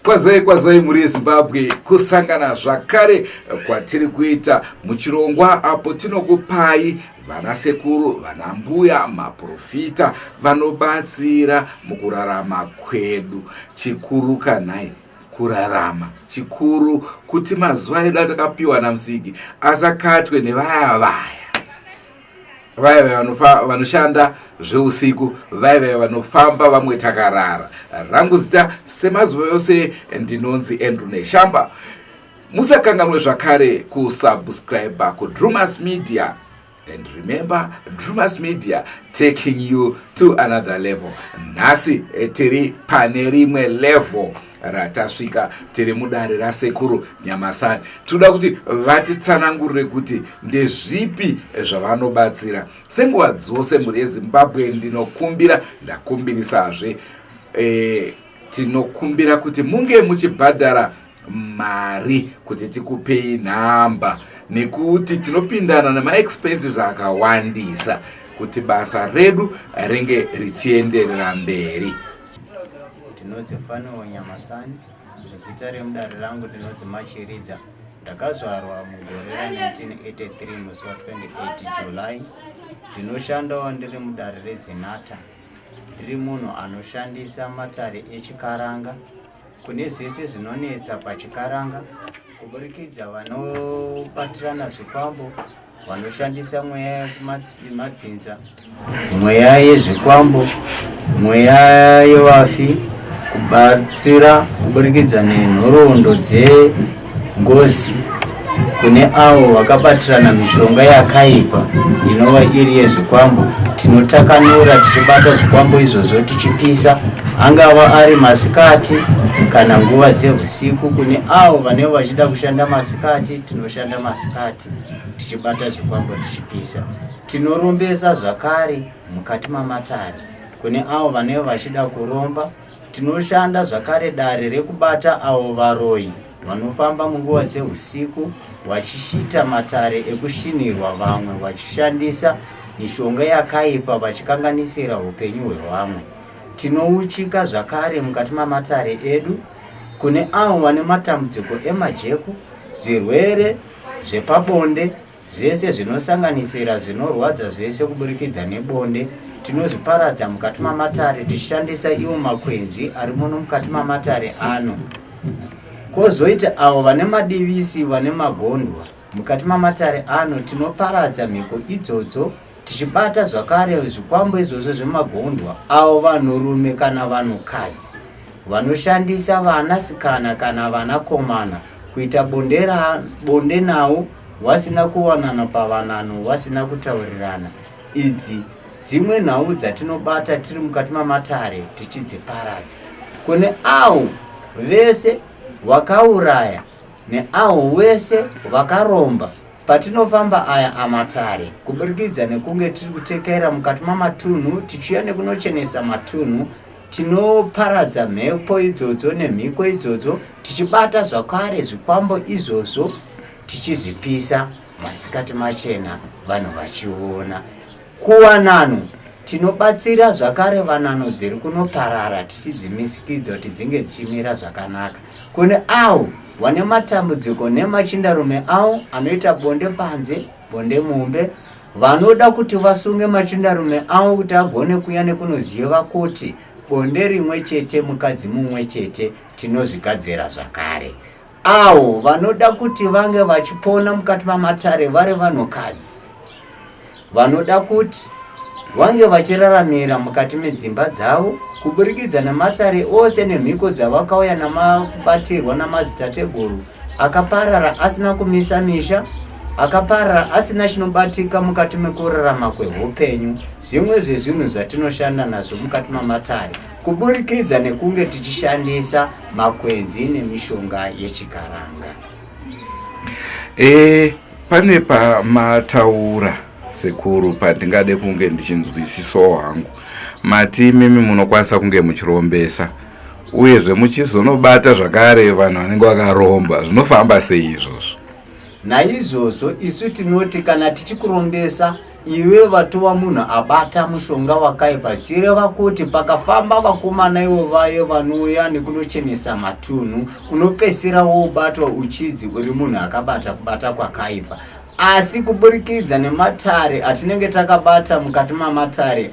Kwazai kwazai mhuri yeZimbabwe, kusangana zvakare kwatiri kuita muchirongwa apo tinokupai vanasekuru, vanambuya, maprofita vanobatsira mukurarama kwedu. Chikuru kanhai kurarama, chikuru kuti mazuva edu atakapiwa naMusiki asakatwe nevaya vaya vaya vaya vanoshanda zveusiku, vaya vaya vanofamba vamwe takarara. Rangu zita semazuva yose ndinonzi Andrew Neshamba. Musakanganwe zvakare kusubscribe kuDrumas Media, and remember, Drumas Media taking you to another level. Nhasi tiri pane rimwe level ratasvika, tiri mudare raSekuru Nyamasani. Tinoda kuti vatitsanangurire kuti ndezvipi zvavanobatsira. Senguva dzose mhuri yeZimbabwe, ndinokumbira, ndakumbirisazve, tinokumbira kuti munge muchibhadhara mari kuti tikupei nhamba, nekuti tinopindana nemaexpenses akawandisa kuti basa redu ringe richienderera mberi. Ndinonzi Fanuel Nyamasani, zita remudare rangu ndinonzi Machiridza. Ndakazvarwa mugore ra1983 musi wa28 July. Ndinoshandawo ndiri mudare reZinata. Ndiri munhu anoshandisa matare echikaranga kune zvese zvinonetsa pachikaranga, kuburikidza vanobatirana zvikwambo, vanoshandisa mweya yemadzinza, mweya yezvikwambo, mweya yevafi, kubatsira kuburikidza nenhoroondo dzengozi kune avo vakabatirana mishonga yakaipa inova iri yezvikwambo. Tinotakanura tichibata zvikwambo izvozvo tichipisa, angava ari masikati kana nguva dzeusiku. Kune avo vanenge vachida kushanda masikati, tinoshanda masikati tichibata zvikwambo tichipisa. Tinorombesa zvakare mukati mamatare kune avo vanenge vachida kuromba. Tinoshanda zvakare dare rekubata avo varoyi vanofamba munguva dzeusiku vachiita matare ekushinirwa vamwe, vachishandisa mishonga yakaipa, vachikanganisira upenyu hwevamwe. Tinouchika zvakare mukati mamatare edu kune avo vane matambudziko emajeko, zvirwere zvepabonde, zvese zvinosanganisira zvinorwadza zvese kuburikidza nebonde. Tinozviparadza mukati mamatare tichishandisa iwo makwenzi ari muno mukati mamatare ano. Kwozoita avo vane madivisi, vane magondwa mukati mamatare ano, tinoparadza mhiko idzodzo tichibata zvakare zvikwambo izvozvo zvemagondwa. Avo vanhurume kana vanhukadzi vanoshandisa vanasikana kana vanakomana kuita bonde navo vasina kuwanana pavanano, vasina kutaurirana, idzi dzimwe nhau dzatinobata tiri mukati mamatare tichidziparadza. Kune avo vese vakauraya neavo vese vakaromba, patinofamba aya amatare kuburikidza nekunge tiri kutekera mukati mamatunhu tichiuya nekunochenesa matunhu, tinoparadza mhepo idzodzo nemhiko idzodzo tichibata zvakare zvikwambo izvozvo. Tichizvipisa masikati machena vanhu vachiona. Kuwanano tinobatsira zvakare wanano dziri kunoparara tichidzimisikidza kuti dzinge dzichimira zvakanaka. Kune avo vane matambudziko nemachindarume avo anoita bonde panze, bonde mumbe, vanoda kuti vasunge machindarume avo kuti agone kuya nekunoziva kuti bonde rimwe chete mukadzi mumwe chete, tinozvigadzira zvakare. Avo vanoda kuti vange vachipona mukati mamatare vari vanhukadzi vanoda kuti vange vachiraramira mukati medzimba dzavo kuburikidza nematare ose nemhiko dzavakauya namakubatirwa namazitateguru akaparara asina kumisa misha akaparara asina chinobatika mukati mekurarama kwehupenyu zvimwe zvezvinhu zvatinoshanda nazvo mukati mamatare kuburikidza nekunge tichishandisa makwenzi nemishonga yechikaranga. E, pane pamataura sekuru pandingade kunge ndichinzwisisawo hangu. Mati imimi munokwanisa kunge muchirombesa uyezve muchizonobata zvakare vanhu vanenge vakaromba, zvinofamba sei izvozvo? Naizvozvo isu tinoti kana tichikurombesa iwe vatova munhu abata mushonga wakaipa, zvichireva kuti pakafamba vakomana ivo vaye vanouya nekunochenesa matunhu, unopedzisira wobatwa uchidzi uri munhu akabata kubata kwakaipa. Asi kuburikidza nematare atinenge takabata mukati mamatare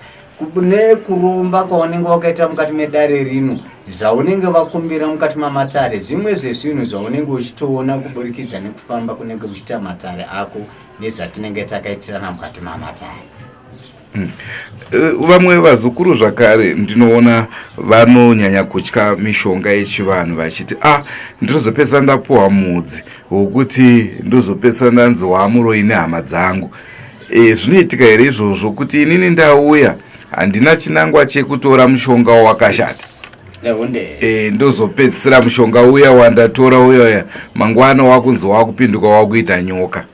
nekuromba kwaunenge wakaita mukati medare rino, zvaunenge vakumbira mukati mamatare zvimwe zvezvinhu zvaunenge uchitoona kuburikidza nekufamba kunenge kuchiita matare ako nezvatinenge takaitirana mukati mamatare. Vamwe vazukuru zvakare ndinoona vanonyanya kutya mishonga yechivanhu vachiti a ah, ndinozopedzisa ndapuwa mudzi wokuti ndozopedzisa ndanzi wamuroyi nehama dzangu. Zvinoitika here izvozvo kuti inini ndauya handina chinangwa chekutora mushonga wakashata, ndozopedzisira mushonga uya wandatora uya uya mangwana wakunzi wakupinduka wakuita nyoka?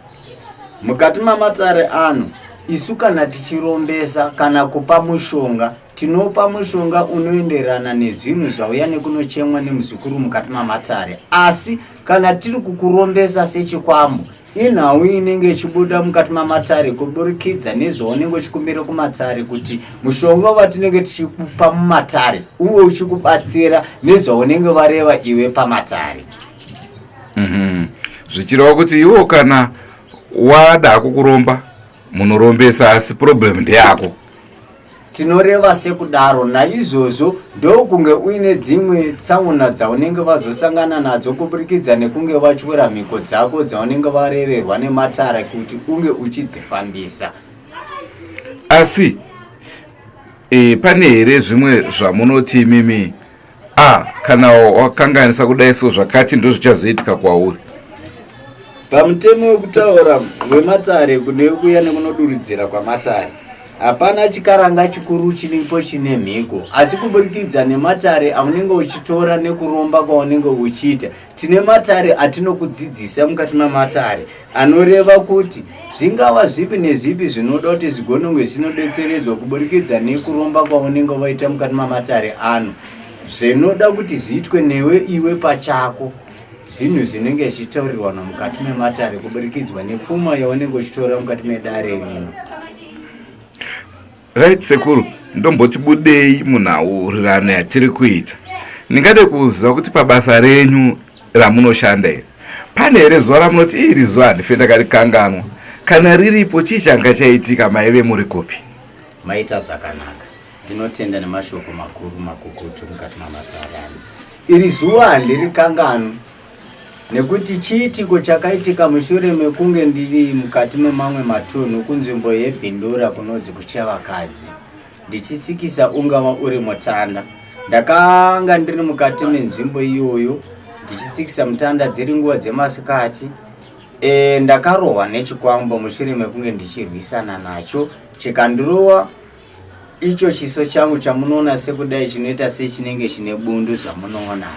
Mukati mamatare ano isu kana tichirombesa kana kupa mushonga, tinopa mushonga unoenderana nezvinhu zvauya nekunochemwa nemuzukuru mukati mamatare. Asi kana tiri kukurombesa sechikwambo, inhau inenge ichibuda mukati mamatare kuburikidza nezvaunenge uchikumbira kumatare kuti mushonga watinenge tichikupa mumatare uve uchikubatsira nezvaunenge vareva iwe pamatare. Zvichireva kuti iwo kana wada kukuromba munorombesa, asi problem ndeyako. Tinoreva sekudaro. Naizvozvo ndokunge uine dzimwe tsaona dzaunenge vazosangana nadzo kuburikidza nekunge vatyora mhiko dzako dzaunenge vareverwa nematare kuti unge uchidzifambisa. Asi pane here zvimwe zvamunoti imimi a kana wakanganisa kudai so zvakati ndozvichazoitika kwauri? Pamutemo wekutaura wematare kune kuya nekunoduridzira kwamatare, hapana chikaranga chikuru chiripo chine mhiko, asi kuburikidza nematare aunenge uchitora nekuromba kwaunenge uchiita, tine matare atinokudzidzisa mukati mamatare anoreva kuti zvingava zvipi nezvipi zvinoda kuti zvigone kunge zvinobetseredzwa kuburikidza nekuromba kwaunenge waita mukati mamatare ano, zvinoda kuti zviitwe newe iwe pachako, zvinhu zvinenge zvichitaurirwana mukati mematare kuburikidzwa nepfuma yaunenge uchitora mukati medare rino. Right sekuru, ndomboti budei munhaurirano yatiri kuita. Ndingade kuziva kuti pabasa renyu ramunoshanda iri, pane here zuva ramunoti iri zuva handife ndakarikanganwa? Kana riripo, chii changa chaitika? Maive muri kupi? Maita zvakanaka, ndinotenda nemashoko makuru makukutu mukati mamatare ano. Iri zuva handirikanganwi nekuti chiitiko chakaitika mushure mekunge ndiri mukati memamwe matunhu kunzvimbo yeBindura kunonzi kuChevakadzi, ndichitsikisa ungava uri mutanda. Ndakanga ndiri mukati menzvimbo iyoyo ndichitsikisa mutanda dziri nguva dzemasikati. Ndakarohwa nechikwambo mushure mekunge ndichirwisana nacho, chikandirova icho chiso changu chamunoona sekudai chinoita sechinenge chine bundu zvamunoona.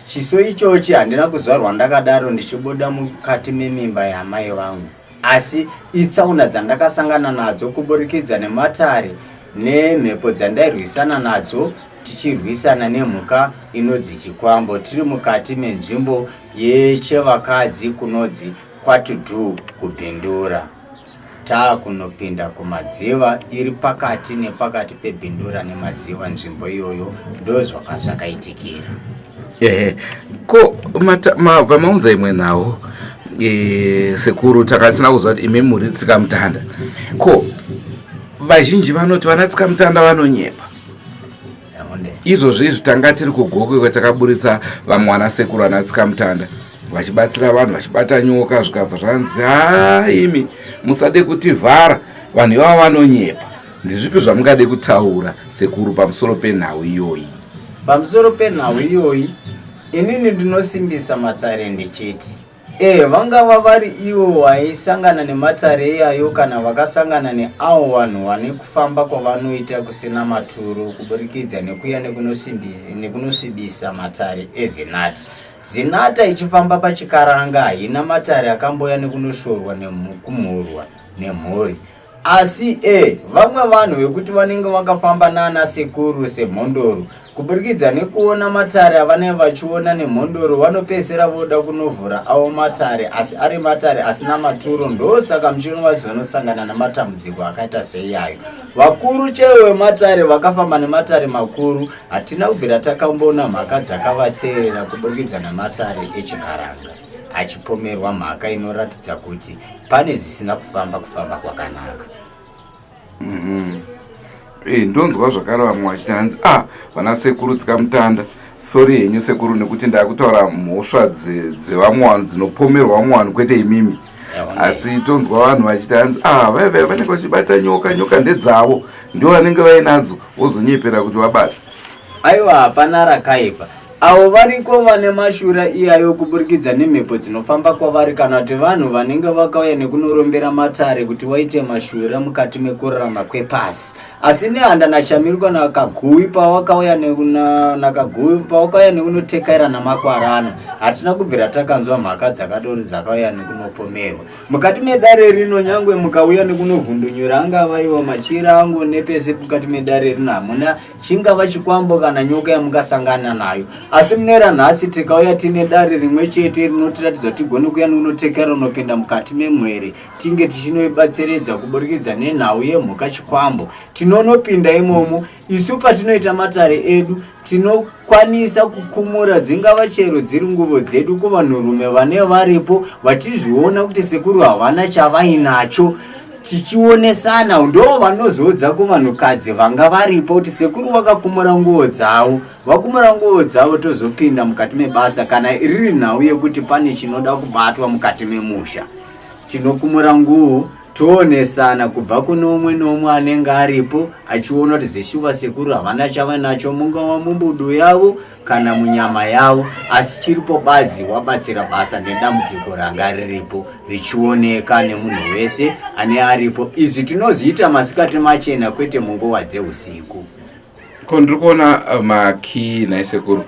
Chiso ichochi handina kuzvarwa ndakadaro ndichibuda mukati memimba yamai vangu, asi itsaona dzandakasangana nadzo kuburikidza nematare nemhepo dzandairwisana nadzo, tichirwisana nemhuka inonzi chikwambo, tiri mukati menzvimbo yechevakadzi kunonzi kwatudu kuBindura. Taakunopinda kuMadziva, iri pakati nepakati peBindura neMadziva nzvimbo iyoyo ndozvakaitikira. Ehe, ko mabva maunza imwe nhau e, sekuru, takasina kuziva kuti imi muri tsikamutanda. Ko vazhinji vanoti vana tsikamutanda vanonyepa. Izvozvo izvi tanga tiri kuGokwe kwatakaburitsa vamwe vana sekuru vana tsikamutanda vachibatsira vanhu vachibata nyoka, zvikabva zvanzi ha, imi musade kutivhara, vanhu ivava vanonyepa. Ndizvipi zvamungade kutaura sekuru pamusoro penhau iyoyi? Pamusoro penhau iyoyi, inini ndinosimbisa matare ndichiti e vangava vari ivo vaisangana nematare iyayo kana vakasangana neavo vanhu vane kufamba kwavanoita kusina maturo kuburikidza nekuya nekunosvibisa matare eZinata. Zinata ichifamba pachikaranga haina matare akamboya nekunoshorwa nekumhurwa nemhuri. Asi e vamwe vanhu vekuti vanenge vakafamba nana sekuru semhondoro, kuburikidza nekuona matare avanenge vachiona nemhondoro, vanopedzisira voda kunovhura avo matare, asi ari matare asina maturo. Ndosaka muchiona vazonosangana nematambudziko akaita seiyayo. Vakuru chaivo vematare vakafamba nematare makuru, hatina kubvira takamboona mhaka dzakavateerera kuburikidza nematare echikaranga achipomerwa mhaka inoratidza kuti pane zvisina kufamba kwakanaka. Ndonzwa zvakare vamwe vachiti hanzi a vana sekuru tsikamutanda, sorry henyu sekuru nekuti ndakutaura mhosva dzevamwe vanhu dzinopomerwa vamwe vanhu, kwete imimi. Asi tonzwa vanhu vachiti hanzi a vaiva vanenge vachibata nyoka, nyoka ndedzavo, ndivo vanenge vainadzo, vozonyepera kuti vabata. Aiwa, hapana rakaipa. Avo variko vane mashura iyayo kuburikidza nemhepo dzinofamba kwavari, kana kuti vanhu vanenge vakauya nekunorombera matare kuti waite mashura mukati mekurarama kwepasi. Asi Nehanda naChamiruka nakaguwi pawakauya nakaguwi pawakauya nekunotekaira namakwarano, hatina kubvira takanzwa mhaka dzakatori dzakauya nekunopomerwa mukati medare rino. Nyangwe mukauya nekunovhundunyura angava iwo machira angu nepese mukati medare rino, hamuna chingava chikwambo kana nyoka yamungasangana nayo. Asi mune ranhasi tikauya tine dare rimwe chete rinotiratidza kuti tigone kuya nekunotekera unopinda mukati memwere, tinge tichinoibatseredza kuburikidza nenhau yemhuka chikwambo. Tinonopinda imomo. Isu patinoita matare edu tinokwanisa kukumura dzingava chero dziri nguvo dzedu kuvanhurume vane varipo, vachizviona kuti sekuru havana chavainacho. Tichionesana, ndo vanozoudza kuvanhukadzi vanga varipo kuti sekuru vakakumura nguo dzavo. Vakumura nguo dzavo, tozopinda mukati mebasa. Kana riri nhau yekuti pane chinoda kubatwa mukati memusha, tinokumura nguo, toonesana kubva kune umwe neumwe anenge aripo, achiona kuti zeshuva sekuru havana chavanacho, mungava mumbudu yavo kana munyama yavo. Asi chiripo badzi wabatsira basa nedambudziko ranga riripo richioneka nemunhu wese ane aripo. Izvi tinozviita masikati machena, kwete munguva dzeusiku. Ko ndiri kuona makii nhai sekuru,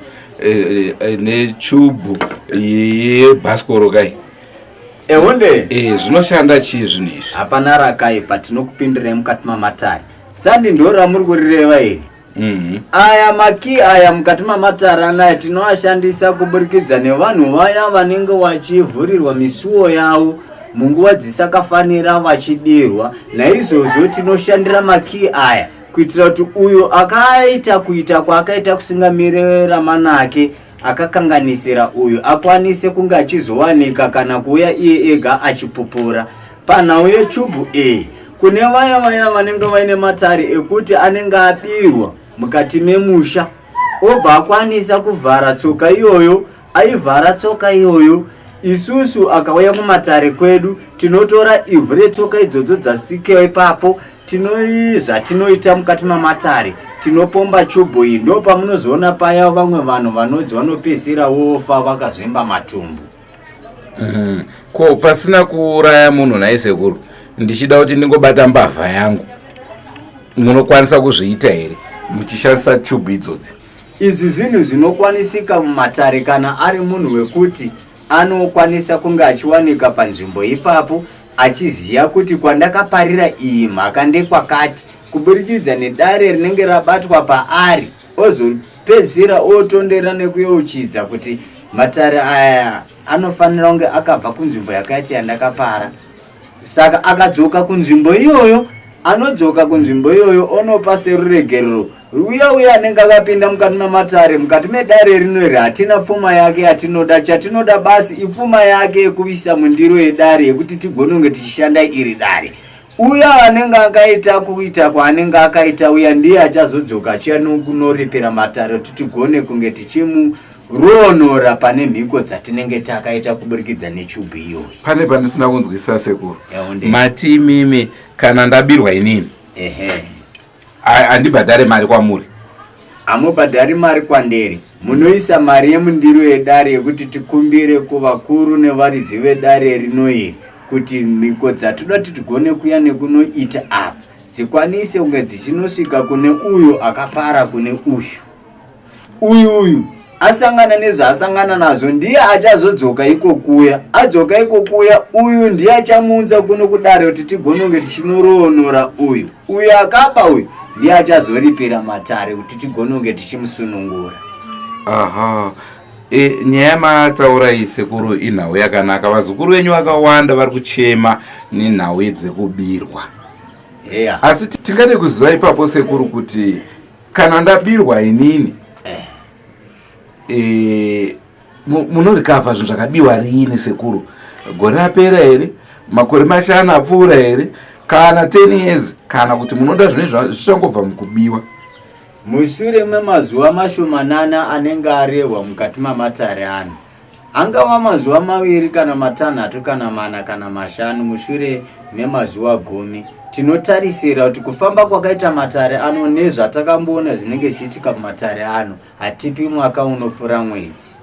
nechubhu yebhasikoro kai. Ehonde. Zvinoshanda chii zvinhu izvi? Hapana rakaipa, tinokupindirai mukati mamatare. Sandi ndo ramuri kurireva iri. Aya makii aya mukati mamatare anaya tinoashandisa kuburikidza nevanhu vaya vanenge vachivhurirwa misuwo yavo munguva dzisakafanira vachidirwa. Naizvozvo tinoshandira makii aya kuitira kuti uyo akaita kuita kwaakaita kusingamire ramanake akakanganisira uyu akwanise kunge achizowanika kana kuuya iye ega achipupura. Panhau yechubhu iyi, kune vaya vaya vanenge vaine matare ekuti anenge abirwa mukati memusha, obva akwanisa kuvhara tsoka iyoyo, aivhara tsoka iyoyo, isusu akauya kumatare kwedu tinotora ivhu retsoka idzodzo dzasikewa ipapo. Zvatinoita mukati mamatare, tinopomba chubhu iyi. Ndo pamunozoona paya vamwe vanhu vanonzi vanopedzisira vofa vakazvimba matumbu. Ko pasina kuuraya munhu nhai sekuru, ndichida kuti ndingobata mbavha yangu, munokwanisa kuzviita here muchishandisa chubhu idzodzi? Izvi zvinhu zvinokwanisika mumatare kana ari munhu wekuti anokwanisa kunge achiwanika panzvimbo ipapo, achiziva kuti kwandakaparira iyi mhaka ndekwakati, kuburikidza nedare rinenge rabatwa paari, ozopedzisira otondera nekuyeuchidza kuti matare aya. Anofanira kunge akabva kunzvimbo yakaita yandakapara. Saka akadzoka kunzvimbo iyoyo, anodzoka kunzvimbo iyoyo onopa seruregerero uya uya anenge akapinda mukati mematare, mukati medare rino iri. Hatina pfuma yake yatinoda. Chatinoda basi ipfuma yake yekuisa mundiro yedare yekuti tigone kunge tichishanda iri dare. Uya anenge akaita kuita kwaanenge akaita uya ndiye achazodzoka achiya nokunoripira matare kuti tigone kunge tichimuroonora pane mhiko dzatinenge takaita kuburikidza nechubhu iyoyi. Pane pandisina kunzwisisa, sekuru. Mati imimi kana ndabirwa inini, handibhadhare mari kwamuri? Hamubhadhari mari kwandiri. Munoisa mari yemundiro yedare yekuti tikumbire kuvakuru nevaridzi vedare rino iri kuti mhiko dzatoda kuti tigone kuya nekunoita apa dzikwanise kunge dzichinosvika kune uyo akapara, kune uyu. Uyu asangana nezvaasangana nazvo ndiye achazodzoka ikokuya. Adzoka ikokuya, uyu ndiye achamuunza kuno kudare kuti tigone kunge tichinoroonora uyu. Uyu akaba uyu ndiye achazoripira matare kuti tigone kunge tichimusunungura. Aha. Nyaya yamataura iyi, sekuru, inhau yakanaka. Vazukuru venyu vakawanda vari kuchema nenhau dzekubirwa. Asi tingade kuziva ipapo, sekuru, kuti kana ndabirwa inini, munorikavha zvinhu zvakabiwa riini, sekuru? Gore rapera here, makore 5 apfuura here, kana 10 years, kana kuti munoda zvinhu zvichangobva mukubiwa? Mushure memazuva mashomanana anenge arehwa mukati mamatare ano, angava mazuva 2 kana 3 kana 4 kana 5, mushure memazuva 10, tinotarisira kuti kufamba kwakaita matare ano nezvatakamboona zvinenge zvichiitika mumatare ano, hatipi mwaka unopfuura mwedzi.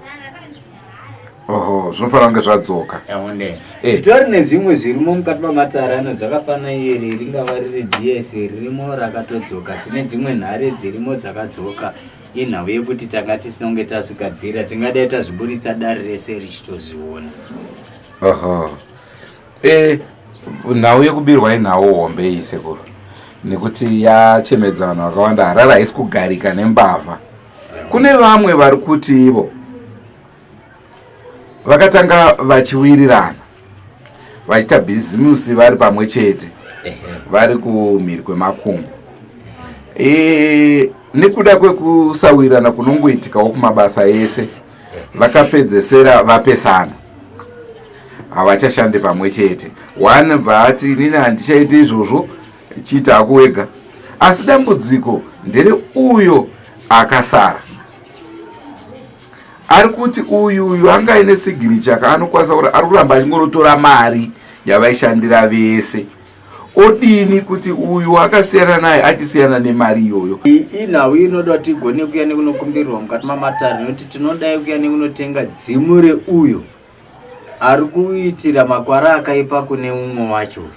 Oho, zvinofanira kunge zvadzoka. Yaonde. Titori nezvimwe zvirimo mukati mamatare ano zvakafanana iri, ringava riri DS ririmo rakatodzoka. Tine dzimwe nhare dzirimo dzakadzoka. Inhau yekuti tanga tisina kunge tazvigadzira, tingadai tazviburitsa dare rese richitozviona. Oho. Nhau yekubirwa inhau hombe iyi, sekuru, nekuti yachemedza vanhu vakawanda. Harare haisi kugarika nembavha. Kune vamwe vari kuti ivo vakatanga vachiwirirana vachiita bhizimusi vari pamwe chete, vari kumhiri kwemakungwa. Nekuda kwekusawirirana kunongoitikawo kumabasa ese, vakapedzesera vapesana, havachashandi pamwe chete. One bva ati, "Inini handichaiti izvozvo, chiita hako wega." Asi dambudziko ndere uyo akasara ari kuti uyu uyu anga aine signature kaanokwanisa kuti ari kuramba achingonotora mari yavaishandira vese. Odini kuti uyu akasiyana naye achisiyana nemari iyoyo? Inhau inoda kuti tigone kuya nekunokumbirirwa mukati mamatare, nekuti tinodai kuya nekunotenga dzimu reuyo ari kuitira makwara akaipa kune umwe wacho uyu.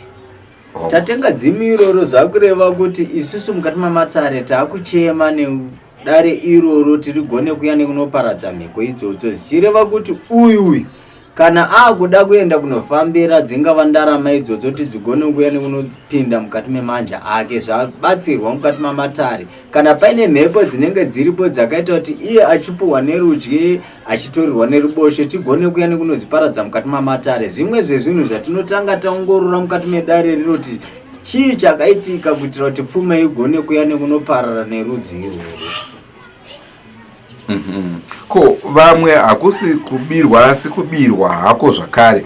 Tatenga dzimu iroro, zvakureva kuti isusu mukati mamatare taakuchema nedare iroro, tirigone kuya nekunoparadza mhiko idzodzo, zvichireva kuti uyu uyu kana aakuda kuenda kunofambira dzingava ndarama idzodzo, tidzigone kuya nekunopinda mukati memanja ake zvabatsirwa mukati mamatare. Kana paine mhepo dzinenge dziripo dzakaita kuti iye achipuhwa nerudyi achitorerwa neruboshe, tigone kuya nekunodziparadza mukati mamatare. Zvimwe zvezvinhu zvatinotanga taongorora mukati medare rinoti chii chakaitika kuitira kuti pfuma igone kuya nekunoparara nerudzi irworwo. Ko vamwe hakusi kubirwa, asi kubirwa hako zvakare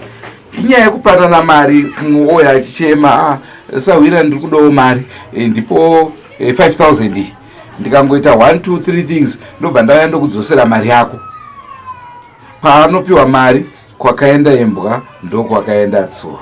inyaya yekupanana mari. Mumwe oyo achichema, "Ah, sahwira, ndiri kudawo mari. Ndipo 5000 iyi, ndikangoita 1 2 3 things, ndobva ndauya ndokudzosera mari yako." Paanopiwa mari, kwakaenda imbwa ndokwakaenda tsuro.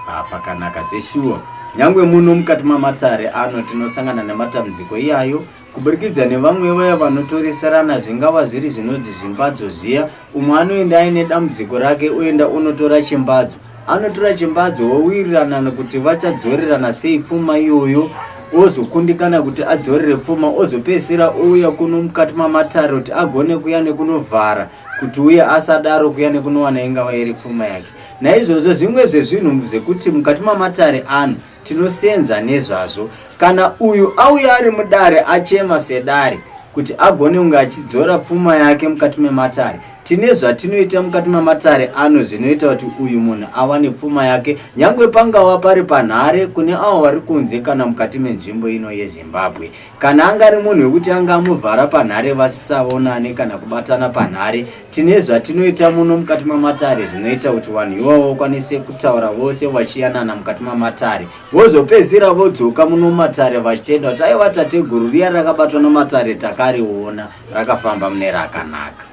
Ah, pakanaka zveshuwa. Nyangwe muno mukati mamatare ano tinosangana nematambudziko iyayo kuburikidza nevamwe vaya vanotoreserana, zvingava zviri zvinonzi zvimbadzo zviya. Umwe anoenda aine dambudziko rake, oenda onotora chimbadzo. Anotora chimbadzo, wowirirana kuti vachadzorerana sei pfuma iyoyo, ozokundikana kuti adzorere pfuma, ozopedzisira ouya kuno mukati mamatare kuti agone kuya nekunovhara kuti uye asadaro kuya nekunowana ingava iri pfuma yake. Naizvozvo zvimwe zvezvinhu zvekuti mukati mamatare ano tinosenza nezvazvo, kana uyu auya ari mudare achema sedare kuti agone kunge achidzora pfuma yake mukati mematare. Tine zvatinoita mukati mamatare ano zvinoita kuti uyu munhu awane pfuma yake nyangwe pangava pari panhare kune avo vari kunze kana mukati menzvimbo ino yeZimbabwe. Kana anga ari munhu wekuti anga amuvhara panhare vasisavonane kana kubatana panhare, tine zvatinoita muno mukati mamatare zvinoita kuti vanhu ivavo vakwanise kutaura vose vachiyanana mukati mamatare. Vozopedzisira vodzoka muno mumatare vachitenda kuti aiwa tateguru riya rakabatwa namatare takariona rakafamba mune rakanaka.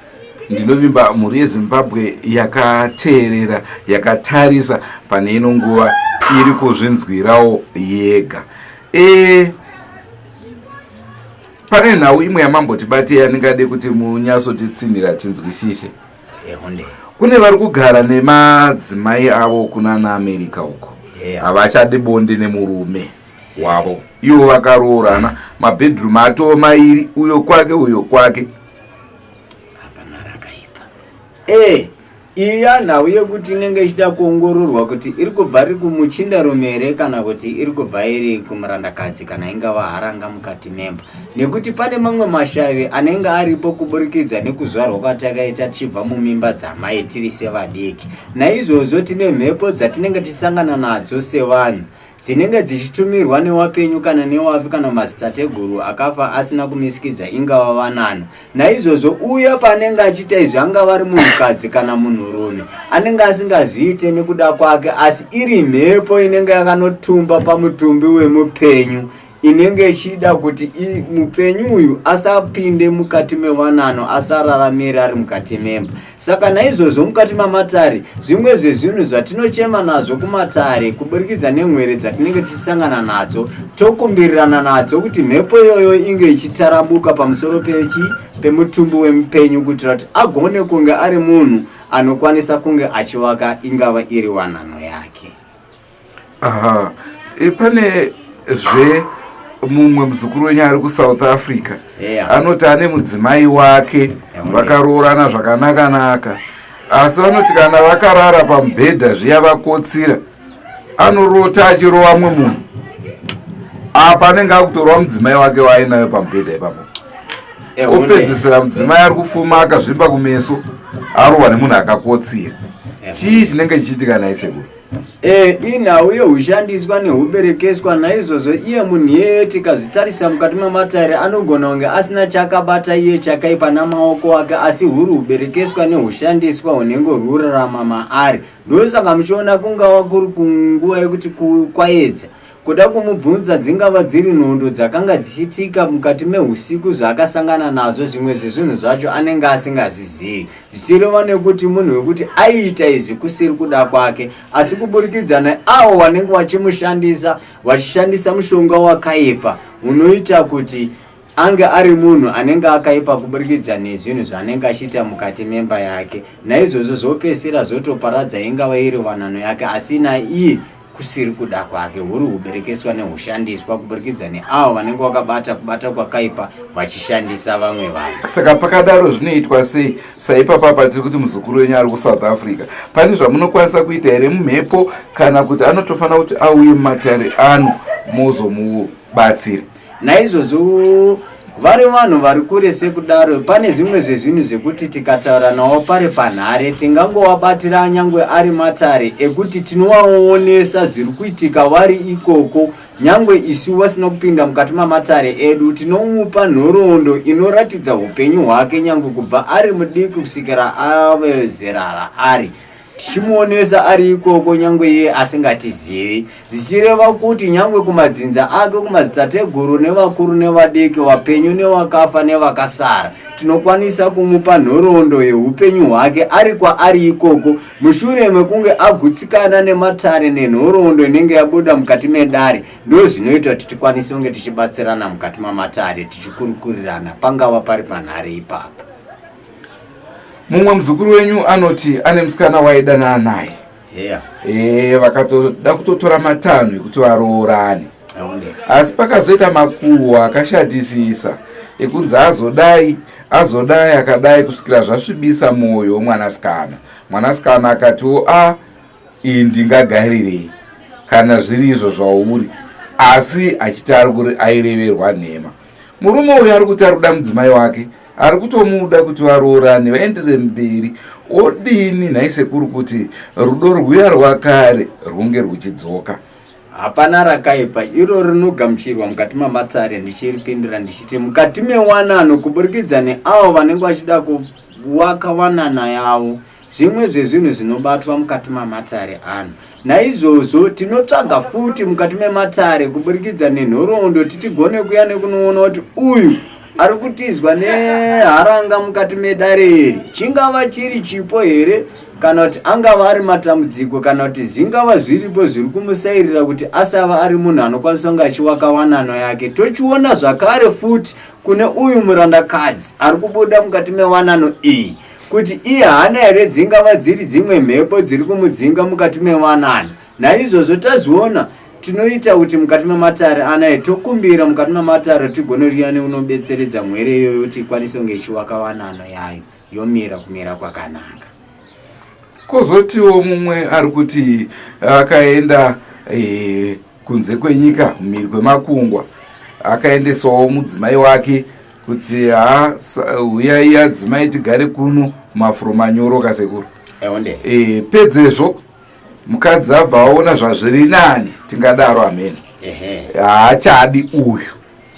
Ndinovimba mhuri yeZimbabwe yakateerera yakatarisa pane ino nguva iri kuzvinzwirawo yega. E, pane nhau imwe yamambotibatei yandingade kuti munyatsotitsinhira tinzwisise. Kune vari kugara nemadzimai avo kunana America uko havachadi bonde nemurume wavo ivo vakaroorana mabedroom atoo mairi uyo kwake uyo kwake. Hapana rakaipa. Eh, iya nhau yekuti inenge ichida kuongororwa kuti iri kubva iri kumuchindarume here kana kuti iri kubva iri kumurandakadzi kana ingava haranga mukati memba nekuti pane mamwe mashavi anenge aripo kuburikidza nekuzvarwa kwatakaita tichibva mumimba dzamai tiri sevadiki naizvozvo tine mhepo dzatinenge tichisangana nadzo sevanhu dzinenge dzichitumirwa newapenyu kana newafi kana madzitateguru akafa asina kumisikidza ingava vanana naizvozvo uya paanenge achiita izvi angava ari munhukadzi kana munhurume anenge asingazviite nekuda kwake asi iri mhepo inenge yakanotumba pamutumbi wemupenyu inenge ichida kuti mupenyu uyu asapinde mukati mewanano asararamire ari mukati memba saka naizvozvo mukati mamatare zvimwe zvezvinhu zvatinochema nazvo kumatare kuburikidza nemwere dzatinenge tichisangana nadzo tokumbirirana nadzo kuti mhepo iyoyo inge ichitarabuka pamusoro pechi pemutumbi wemupenyu kuitira kuti agone kunge ari munhu anokwanisa kunge achivaka ingava iri wanano yake Aha. E, pane zve mumwe muzukuru wenyu ari kusouth africa yeah. Anoti ane mudzimai wake vakaroorana zvakanaka-naka asi vanoti kana vakarara pamubhedha zviya vakotsira anorota achirova mumwe munhu apa anenge akutorova mudzimai wake waainayo pamubhedha ipapo opedzisira mudzimai ari kufuma akazvimba kumeso arohwa nemunhu akakotsira chii chinenge chichiitika naye sekuru E, inhau yehushandiswa nehuberekeswa naizvozvo iye munhu iyeye tikazvitarisa mukati mematare anogona kunge asina chakabata iye chakaipa namaoko ake asi huri huberekeswa nehushandiswa hunenge rwurarama maari ndosaka muchiona kungava kuri kunguva yekuti kwaedza Kuda kumubvunza dzingava dziri nhondo dzakanga dzichiitika mukati mehusiku zvaakasangana nazvo zvimwe zvezvinhu zvacho anenge asingazvizivi zvichireva nekuti munhu wekuti aiita izvi kusiri kuda kwake asi kuburikidza neavo vanenge vachimushandisa vachishandisa mushonga wakaipa unoita kuti ange ari munhu anenge akaipa kuburikidza nezvinhu zvaanenge achiita mukati memba yake naizvozvo zvopesera zvotoparadza ingava iri wanano yake asina iye kusiri kuda kwake huri huberekeswa nehushandiswa kuburikidza neavo vanenge vakabata kubata kwakaipa vachishandisa vamwe vanhu saka pakadaro zvinoitwa sei saipapa patiri kuti muzukuru wenyu ari kusouth africa pane zvamunokwanisa kuita here mumhepo kana kuti anotofanira kuti auye mumatare ano mozomubatsira Naizvozvo vari vanhu vari kure sekudaro pane zvimwe zvezvinhu zvekuti tikataura nawo pari panhare tingangovabatira nyangwe ari matare ekuti tinovaonesa zviri kuitika vari ikoko nyangwe isu vasina kupinda mukati mamatare edu tinomupa nhoroondo inoratidza upenyu hwake nyangwe kubva ari mudiki kusvikira ave zera raari tichimuonesa ari ikoko nyangwe iye asingatizivi zvichireva kuti nyangwe kumadzinza ake kumadzitateguru nevakuru nevadiki vapenyu nevakafa nevakasara tinokwanisa kumupa nhoroondo yeupenyu hwake ari kwaari ikoko mushure mekunge agutsikana nematare nenhoroondo inenge yabuda mukati medare ndo zvinoita kuti tikwanise kunge tichibatsirana mukati mamatare tichikurukurirana pangava pari panhare ipapo Mumwe muzukuru wenyu anoti ane musikana waidanana naye yeah. E, vakatoda kutotora matanho ekuti varoorane asi pakazoita makuhwa akashatisisa ekunzi azodai azodai akadai kusvikira zvasvibisa mwoyo wemwanasikana mwanasikana akatiwo a ah, iyi ndingagarirei kana zviri izvo zvauri asi achiti ari kuri aireverwa nhema murume uyu ari kuti ari kuda mudzimai wake. Ari kutomuda kuti varoorane vaendere mberi. Odini nhai sekuru kuti rudo rwuya rwakare rwunge rwuchidzoka? Hapana rakaipa iro rinogamuchirwa mukati mamatare. Ndichiripindura ndichiti mukati mewanano, kuburikidza neavo vanenge vachida kuwaka wanana yavo, zvimwe zvezvinhu zvinobatwa mukati mamatare ano. Naizvozvo tinotsvaga futi mukati mematare kuburikidza nenhoroondo, titigone kuya nekunoona kuti uyu ari kutizwa neharanga mukati medare iri chingava chiri chipo here, kana kuti angava ari matambudziko, kana kuti zvingava zviripo zviri kumusairira kuti asava ari munhu anokwanisa kunge achiwaka wanano yake. Tochiona zvakare futi kune uyu murandakadzi ari kubuda mukati mewanano iyi kuti iye haana here dzingava dziri dzimwe mhepo dziri kumudzinga mukati mewanano. Naizvozvo tazviona, tinoita kuti mukati mematare anaye tokumbira mukati mematare tigone kuya neunobetseredza mhwere iyoyo kuti ikwanise kunge ichiwaka wanano yayo yomira kumira kwakanaka. Kwozotiwo mumwe ari kuti akaenda kunze kwenyika, mhiri kwemakungwa, akaendesawo mudzimai wake kuti ha, huyai adzimai tigare kuno mafuro manyoro kasekuru. Eonde. Pedzezvo mukadzi abva aona zvazviri nani, tingadaro amene, haachadi uyu.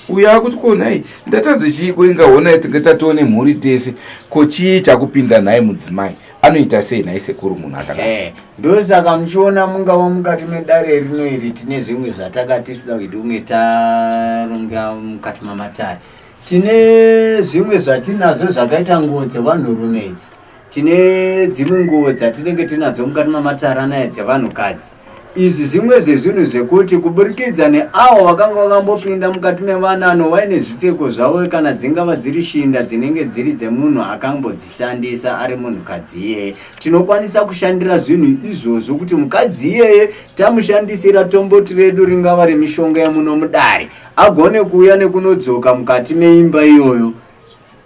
Uyu akuti, ko nhai, ndatadze chiiko? Inga honai tinge tatione mhuri tese, ko chii chakupinda nhai mudzimai? Anoita sei nhai sekuru munhu akadai? Ndosaka muchiona mungava mukati medare rino iri tine zvimwe zvataka tisida kuti unge taronga mukati mamatare. Tine zvimwe zvatinazvo zvakaita nguo dzevanhurume idzi, tine dzimwe nguo dzatinenge tinadzo mukati mamatare anaya dzevanhukadzi. Izvi zvimwe zvezvinhu zvekuti kuburikidza neavo vakanga vakambopinda mukati mewanano vaine zvipfeko zvavo, kana dzingava dziri shinda dzinenge dziri dzemunhu akambodzishandisa ari munhukadzi iyeye, tinokwanisa kushandira zvinhu izvozvo kuti mukadzi iyeye tamushandisira tomboti redu ringava remishonga yemuno mudare, agone kuuya nekunodzoka mukati meimba iyoyo,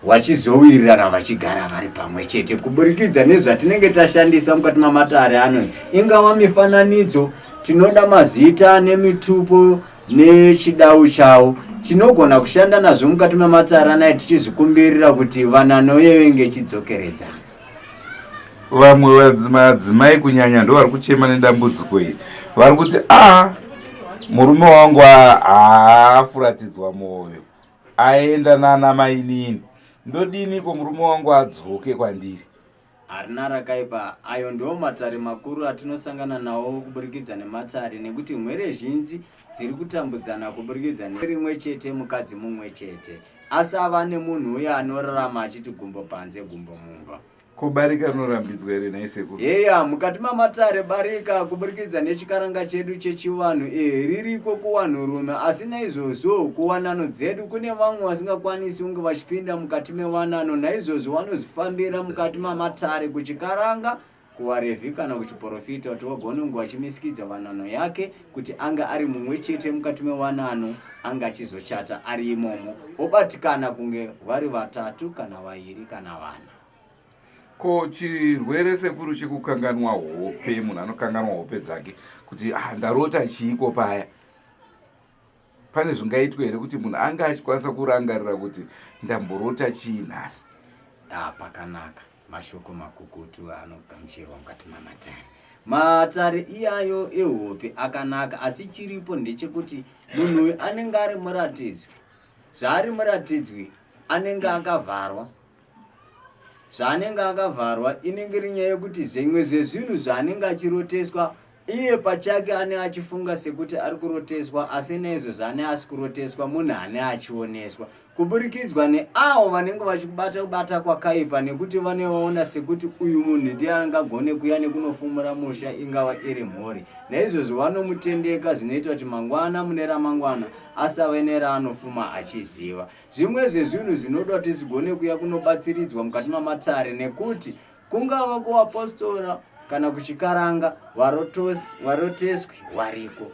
vachizowirirana vachigara vari pamwe chete kuburikidza nezvatinenge tashandisa mukati mamatare ano. Ingava mifananidzo, tinoda mazita nemitupo nechidau chavo, tinogona kushanda nazvo mukati mamatare anaya tichizvikumbirira kuti vanano yevenge chidzokeredzana. Vamwe madzimai kunyanya ndo vari kuchema nedambudziko iri, vari kuti a murume wangu haafuratidzwa mwoyo, aenda nana mainini, ndodiniko murume wangu adzoke kwandiri? Harina rakaipa. Ayo ndo matare makuru atinosangana nawo kuburikidza nematare, nekuti mhwere zhinji dziri kutambudzana kuburikidza nerimwe chete mukadzi mumwe chete, asi ava nemunhu uye anorarama achiti gumbo panze gumbo mumba. Ko barika rinorambidzwa here nhai sekuru? Heya, mukati mamatare barika kuburikidza nechikaranga chedu chechivanhu ririko kuvanhurume, asi naizvozvo kuwanano dzedu kune vamwe vasingakwanisi kunge vachipinda mukati mewanano, naizvozvo vanozvifambira mukati mamatare kuchikaranga, kuvarevhi kana kuchiporofita kuti vagone kunge vachimisikidza wanano yake kuti ange ari mumwe chete mukati mewanano, ange achizochata ari imomo obatikana kunge vari vatatu kana vairi kana vana. Ko chirwere sekuru chekukanganwa hope, munhu anokanganwa hope dzake kuti ah, ndarota chiiko paya, pane zvingaitwa here kuti munhu ange achikwanisa kurangarira kuti ndamborota chii nhasi? Ah, pakanaka. Mashoko makukutu anogamuchirwa mukati mamatare. Matare iyayo ehope akanaka, asi chiripo ndechekuti munhu uyu anenge ari muratidzwi. Zvaari muratidzwi anenge akavharwa, zvaanenge akavharwa inenge iri nyaya yekuti zvimwe zvezvinhu zvaanenge achiroteswa iye pachake ane achifunga sekuti ari kuroteswa, asi naizvozvo ane asi kuroteswa munhu ane achioneswa kuburikidzwa neavo vanenge vachikubata kubata kwakaipa, nekuti vane vaona sekuti uyu munhu ndiye angagone kuya nekunofumura musha, ingava iri mhuri. Naizvozvo vanomutendeka, zvinoita kuti mangwana mune ramangwana asave neraanofuma achiziva. Zvimwe zvezvinhu zvinoda kuti zvigone kuya kunobatsiridzwa mukati mamatare, nekuti kungava kuvapostora kana kuchikaranga, varoteswi variko,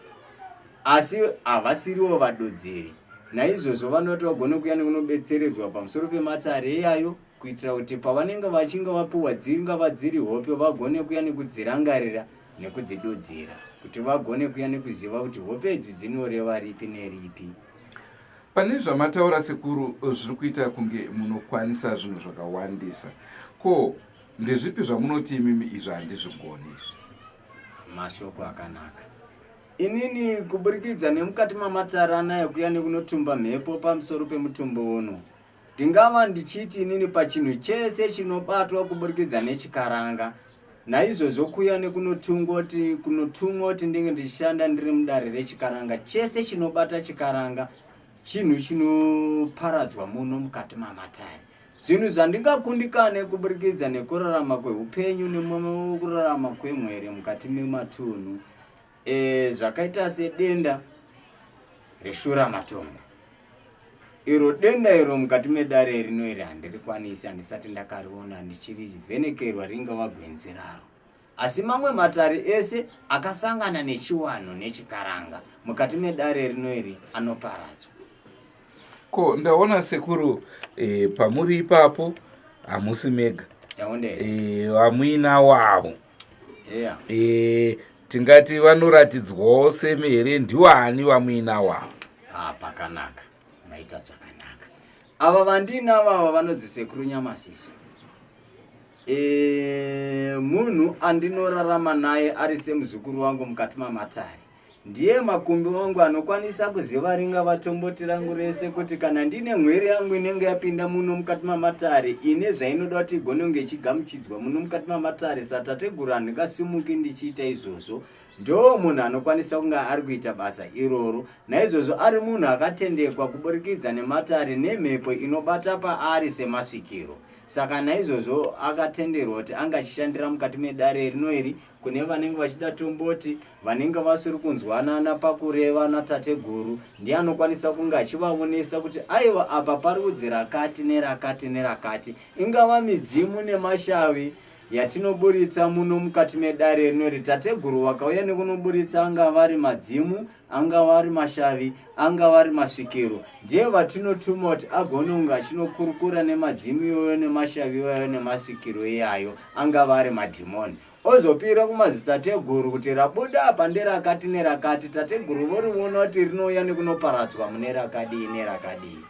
asi havasiriwo vadudziri. Naizvozvo vanoti vagone kuya nekunobetseredzwa pamusoro pematare iyayo, kuitira kuti pavanenge vachinge vapiwa dzingava dziri hope, vagone kuya nekudzirangarira nekudzidudzira, kuti vagone kuya nekuziva kuti hope idzi dzinoreva ripi neripi. Pane zvamataura sekuru zviri kuita kunge munokwanisa zvinhu zvakawandisa. Ko ndezvipi zvamunoti imimi izvi handizvigoni izvi? Mashoko akanaka. Inini kuburikidza nemukati mamatare anaya kuya nekunotumba mhepo pamusoro pemutumbo uno Ndingava ndichiti inini pachinhu chese chinobatwa kuburikidza nechikaranga naizvozvo kuya nekunotungwa kuti kunotumwa kuti ndinge ndichishanda ndiri mudare rechikaranga chese chinobata chikaranga chinhu chinoparadzwa muno mukati mamatare zvinhu zvandingakundikane kuburikidza nekurarama kweupenyu nekurarama kwemwere mukati mematunhu e, zvakaita sedenda reshuramatongo iro denda iro mukati medare rino iri handirikwanisi handisati ndakariona ndichirivhenekerwa ringava gwenzi raro asi mamwe matare ese akasangana nechiwanhu nechikaranga mukati medare rino iri anoparadzwa ko ndaona sekuru e, pamuri ipapo hamusi mega e, vamuina wavo yeah. e, tingati vanoratidzwawo semi here ndiwani vamuinawo ava ah, pakanaka maita zvakanaka ava vandiinavo ava vanonzi sekuru nyamasisi e, munhu andinorarama naye ari semuzukuru wangu mukati mamatare Ndiye makumbi wangu anokwanisa kuziva ringava tomboti rangu rese kuti kana ndine mhwere yangu inenge yapinda muno mukati mamatare ine zvainoda kuti igone kunge ichigamuchidzwa muno mukati mamatare satateguru handingasimuki ndichiita izvozvo ndo munhu anokwanisa kunge ari kuita basa iroro naizvozvo ari munhu akatendekwa kuburikidza nematare nemhepo inobata paari semasvikiro saka naizvozvo akatenderwa kuti ange achishandira mukati medare rino iri Kune vanenge vachida tomboti vanenge vasiri kunzwanana pakureva natateguru ndiye anokwanisa kunge achivaonesa kuti aiwa apa pari kudzi rakati nerakati nerakati ingava midzimu nemashavi yatinoburitsa muno mukati medare rino iri tateguru vakauya nekunoburitsa angava ari madzimu angava ari mashavi angava ari masvikiro ndiye vatinotuma kuti agone kunge achinokurukura nemadzimu iyoyo nemashavi iwayo nemasvikiro iyayo angava ari madhimoni ozopira kumadzitateguru kuti rabuda apa nderakati nerakati tateguru voriona kuti rinouya nekunoparadzwa mune rakadii nerakadii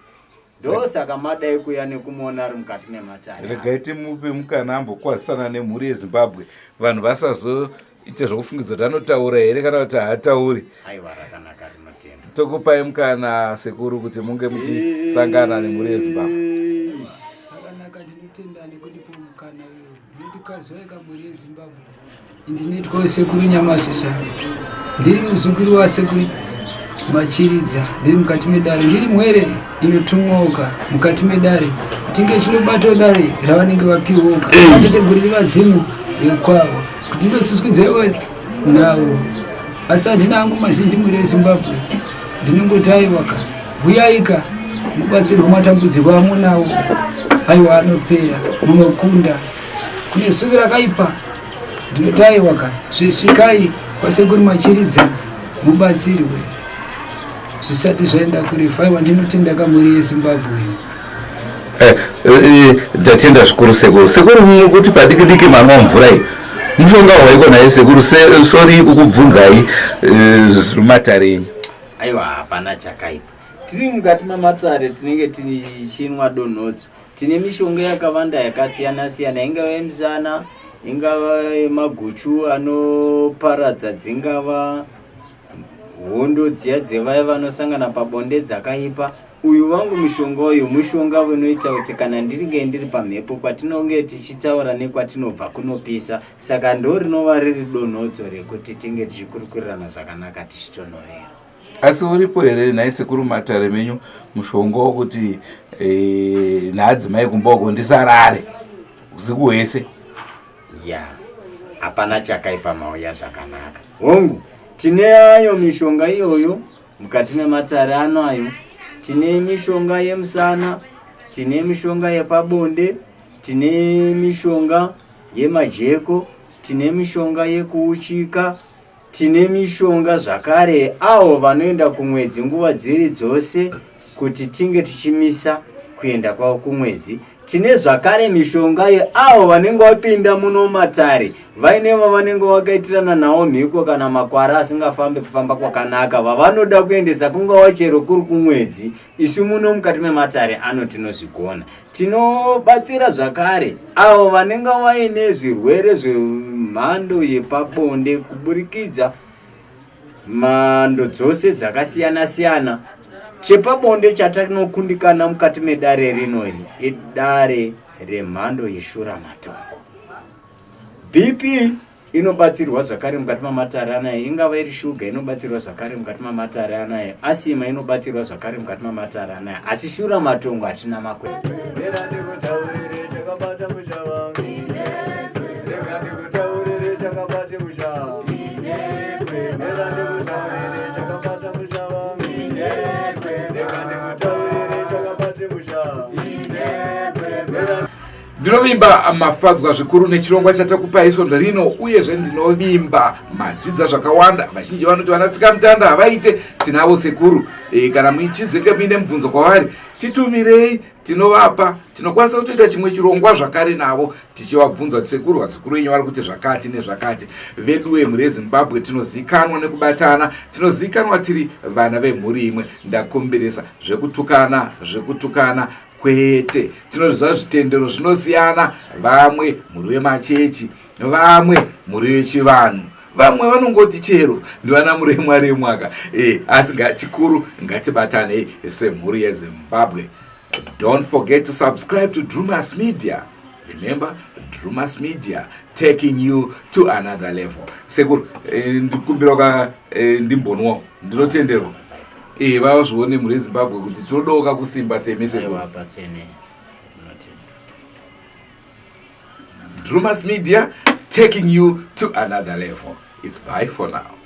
ndosaka madai kuya nekumuona ari mukati mematare regai timupe mukana ambokwazisana nemhuri yezimbabwe vanhu vasazoite zvokufungidza kuti anotaura here kana kuti haatauri aiwa rakanaka rinotenda tokupai mukana sekuru kuti munge muchisangana nemhuri yezimbabwe akanaka ndinotenda nekundipa mukana uyo Ndinoti kwaziwai kamhuri yeZimbabwe. Ndinoitwa sekuru Nyamasvisva. Ndiri muzukuru wasekuru Machiridza. Ndiri mukati medare. Ndiri mwere inotumwoka mukati medare. Tinge chinobatawo dare ravanenge vapiwoka. Tateguru vadzimu vekwavo. Kuti ndosuswidzewo navo. Asi handina hangu mazhinji mhuri yeZimbabwe. Ndinongoti aiwaka. Huyaika mubatsirwe matambudziko amunawo aiwa anopera munokunda kune zuva rakaipa ndinoti aiwa ka svikai kwasekuru machiridza mubatsirwe zvisati zvaenda kurefu aiwa ndinotenda kamhuri yezimbabwe eh, eh, ndatenda zvikuru sekuru sekuru mukuti padiki diki manwa mvura iyi mushonga waiko naye sekuru sori kukubvunzai eh, zviri mumatare enyu Aiwa hapana chakaipa. Tiri mukati mematare tinenge tichinwa donhodzo. Tine mishonga yakawanda yakasiyana siyana ingava yemisana, ingava yemaguchu anoparadza dzingava hondo dziya dzevaya vanosangana pabonde dzakaipa. Uyu wangu mushonga uyu mushonga unoita kuti kana ndiringe ndiri pamhepo kwatinonge tichitaura nekwatinobva kunopisa saka ndo rinova riri donhodzo rekuti tinge tichikurukurirana zvakanaka tichitonorera. Asi uripo here nhai sekuru matare menyu mushonga wokuti e, naadzimai kumba uko ndisarare usiku hwese? Ya, hapana chakaipa mauya zvakanaka. Hongu, tine ayo mishonga iyoyo Mukati mematare ano ayo tine mishonga yemusana, tine mishonga yepabonde, tine mishonga yemajeko, tine mishonga yekuuchika, tine mishonga zvakare avo vanoenda kumwedzi nguva dziri dzose kuti tinge tichimisa kuenda kwavo kumwedzi. Tine zvakare mishonga yeavo vanenge vapinda muno matare vaine vavanenge vakaitirana nawo mhiko kana makwara asingafambe kufamba kwakanaka vavanoda kuendesa kungava chero kuri kumwedzi. Isu muno mukati mematare ano tinozvigona. Tinobatsira zvakare avo vanenge vaine zvirwere zvemhando yepabonde kuburikidza mhando dzose dzakasiyana siyana. Chepabonde chatinokundikana mukati medare rino iri idare remhando yeshuramatongo. BP inobatsirwa zvakare mukati mamatare anaya, ingava iri shuga inobatsirwa zvakare mukati mamatare anaya, asima inobatsirwa zvakare mukati mamatare anaya, asi shuramatongo hatina makwekwe. Ndinovimba mafadzwa zvikuru nechirongwa chatakupai svondo rino, uyezve ndinovimba madzidza zvakawanda. Vazhinji vanoti vana tsikamutanda havaite, tinavo sekuru. E, kana muchizenge muine mubvunzo kwavari titumirei, tinovapa. Tinokwanisa kutoita chimwe chirongwa zvakare navo tichivabvunza kuti sekuru, vazukuru venyu vari kuti zvakati nezvakati. Veduwe, mhuri yeZimbabwe tinozikanwa nekubatana, tinozikanwa tiri vana vemhuri imwe. Ndakumbirisa zvekutukana, zvekutukana kwete. Tinozviziva zvitendero zvinosiyana, vamwe mhuri wemachechi, vamwe mhuri yechivanhu, vamwe vanongoti chero ndivana muremwa remwaka e, asi chikuru ngatibatanei semhuri yeZimbabwe. Don't forget to subscribe to Drumas Media. Remember, Drumas Media taking you to another level. Sekuru, eh, ndikumbira ka eh, ndimbonwawo, ndinotenderwa eh, vazvione mhuri yeZimbabwe kuti tinodoka kusimba semi sekuru. Drumas Media taking you to another level. It's bye for now.